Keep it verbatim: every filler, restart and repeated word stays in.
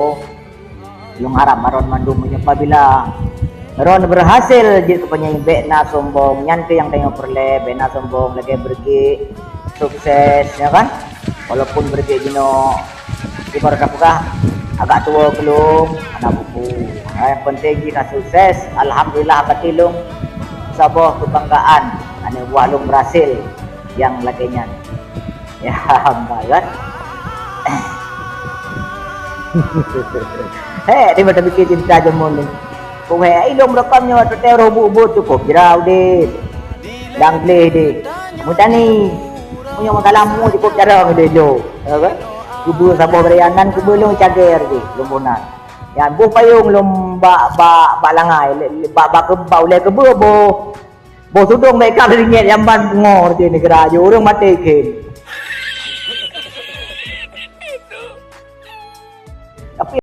Lôn harap maron mandum meunyoe apabila ron berhasil jeuet keu penyanyi, bèk na sombong, nyan keuh nyang tanyoe peureulèe, bèk na sombong, lagèe Beureuguek, sukses, ya kan? Walaupun Beureuguek jinoe, ibarat tapeugah, agak tuwo keu lôn, hana peue-peue. Nyang penting jih ka sukses, alhamdulillah, berarti lôn saboh keubanggaan, aneuk buah lôn berhasil nyang lagèe nyan. Ya, hamba kan. Hèk, dia mata pikir cinta jameun ni. Kok hèk, ai lôn meureukom nyoe, teuteu roh buet-buet cukôp jira udép. Lam gleh deh. Meutani. Meunyoe meukalam mu cukôp jarang deh jo. Ya kan? Kubu saboh berianan, kubu lôn cager deh, lôn bonan. Ya, boh payong lôn bak, bak, bak langai, le-, le-, bak, bak, ke-, bak ulèe keubeuh boh. Boh tudong bèk ka ringèt jamban pungo di neugara ju ureueng maté khem.